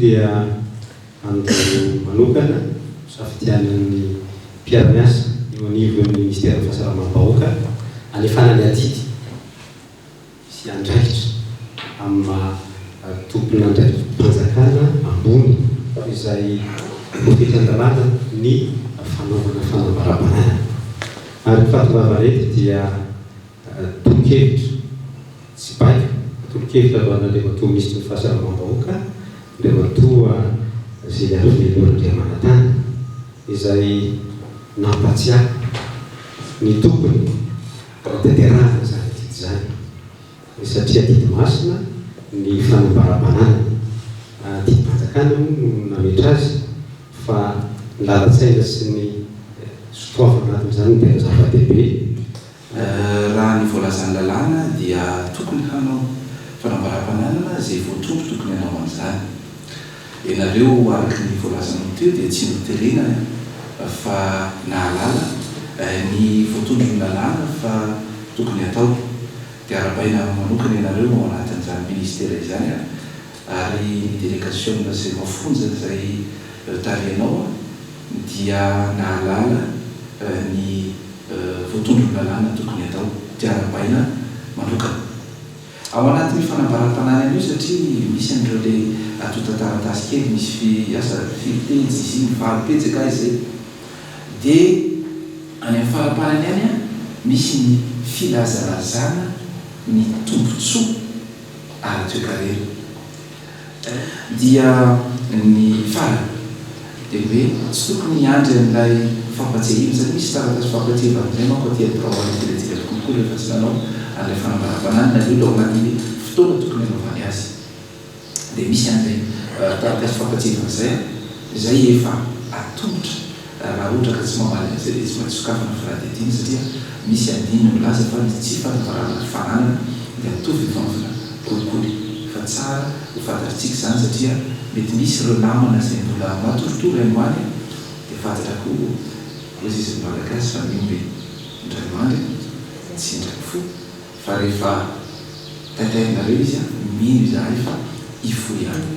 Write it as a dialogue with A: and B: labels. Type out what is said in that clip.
A: dia andro manokana nosafidianan'ny mpiara-miasa eo anivon'ny Ministeran'ny Fahasalamam-bahoaka hanefana ny adidy sy andraikitra amin'ny maha tompon'andraiki-panjakana ambony izay voafetran-dalàna ny fanaovana fanambaram-pananana. Ary ny fahatongavana eto dia tolo-kevitra tsy baiko fa tolo-kevitra avy amin'Andriamatoa Minisitry ny Fahasalamam-bahoaka, Andriamatoa Zeliarivelo Randriamanantany, izay nampatsiahy ny tokony hanatanterahana izany adidy izany, satria adidy masina ny fanambaram-pananana. Didim-panjakana moa no nametra azy fa ny lalan-tsaina sy ny sotoavina anatin'izany no tena zava-dehibe.
B: Raha ny voalazan'ny lalàna dia tokony hanao fanambaram-pananana izay voatondro tokony hanao an'izany. Ianareo araka ny voalazanao teo dia tsy noterena fa nahalala ny voatondron'ny lalàna fa tokony hatao. Dia arahabaina manokana ianareo ao anatin'izany ministera izany ary ny delegasiona izay mafonja izay tarihanao dia nahalala ny voatondron'ny lalàna tokony hatao dia arahabaina manokana. Ao anatin'io fanambaram-pananana io satria misy an'ireo le antontan-taratasy kely misy fi asa firy pejy izy iny, valo pejy angaha izay, dia any amin'ny faramparany any an, misy ny filazalazana ny tombontsoa ara-toekarena. Dia ny farany dia ny hoe tsy tokony hiandry an'ilay fampatsiahivana satria misy taratasy fampatsiahivana izay manko aty amin'ny birao ara-tseletsika kolikoly rehefa tsy nanao an'ilay fanambaram-pananana ny olona ao anatin'ny fotoana tokony hanaovany azy dia misy an'izay taratasy fampatsiahivana izay izay efa atolotra Raha ohatra ka tsy mamaly an'izay dia tsy maintsy sokafana ny fanadihadiana satria misy andininy milaza fa ny tsy fanambarana ny fananana dia mitovy ny fanaovana kolikoly. Fa tsara ho fantatritsika izany satria mety misy ireo namana izay mbola matoritory any ho any dia fantatra koa hoy izy ny Malagasy fa ny omby indray mandry tsy indray mifoha fa rehefa taitairinareo izy mino izahay fa hifoha ihany.